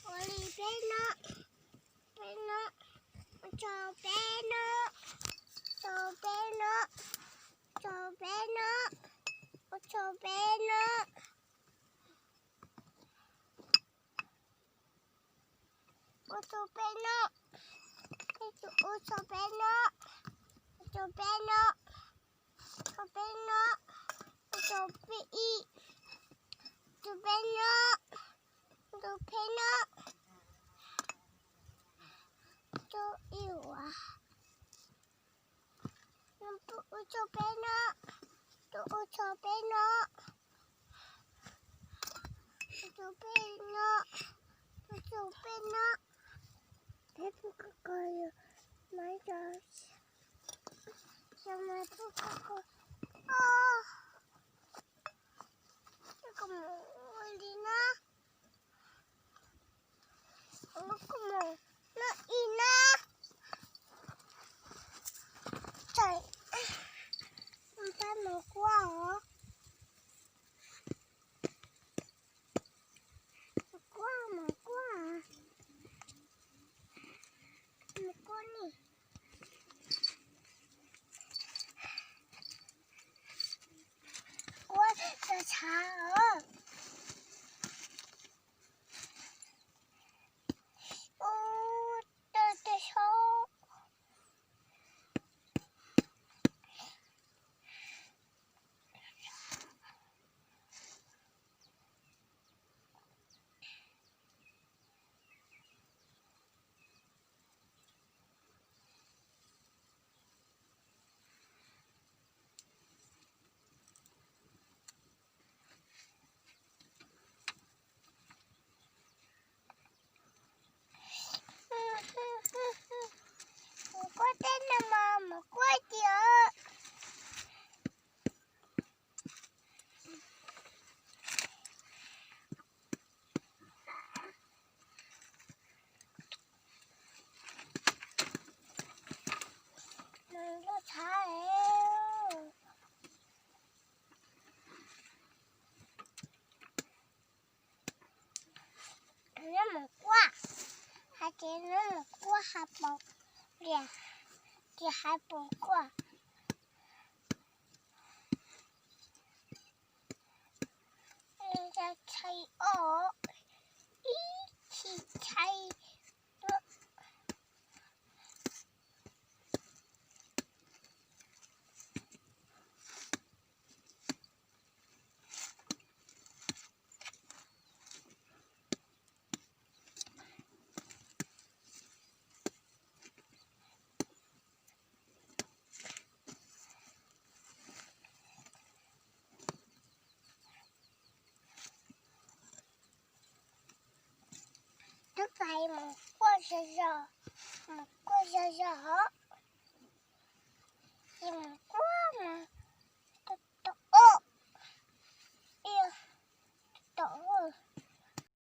Ua li peb no, peb no, ua tsaug peb no, tsaug peb no, tsaug peb no, ua tsaug peb no, ua tsaug peb no, ua tsaug peb no, ua tsaug peb no, ua tsaug peb no, ua tsaug peb ib, ua tsaug peb no, ua tsaug peb no, ua tsaug ib, ua tsaug peb no, ua tsaug peb no, ua tsaug peb no, ua tsaug peb no. Peb pub koj koj yog mas, yog mas pub koj koj, koj mus ua li na. Mus, koj mus no ib na. Pab mus kuaj os. Mus kuaj, mus kuaj, mus kuaj ni. Kuaj txog tshav os. Ub, tawg tawg saub. Mus kuaj teb no mas mus kuaj tiag. Mus lub tshav es. Neb mus kuaj, hais tias neb mus kuaj hav poos, tias, tias hav poos kuaj. Ntshai os, ib chim ntshai. Twb hais mus kuaj zog zog, mus kuaj zog zog os. Ces mus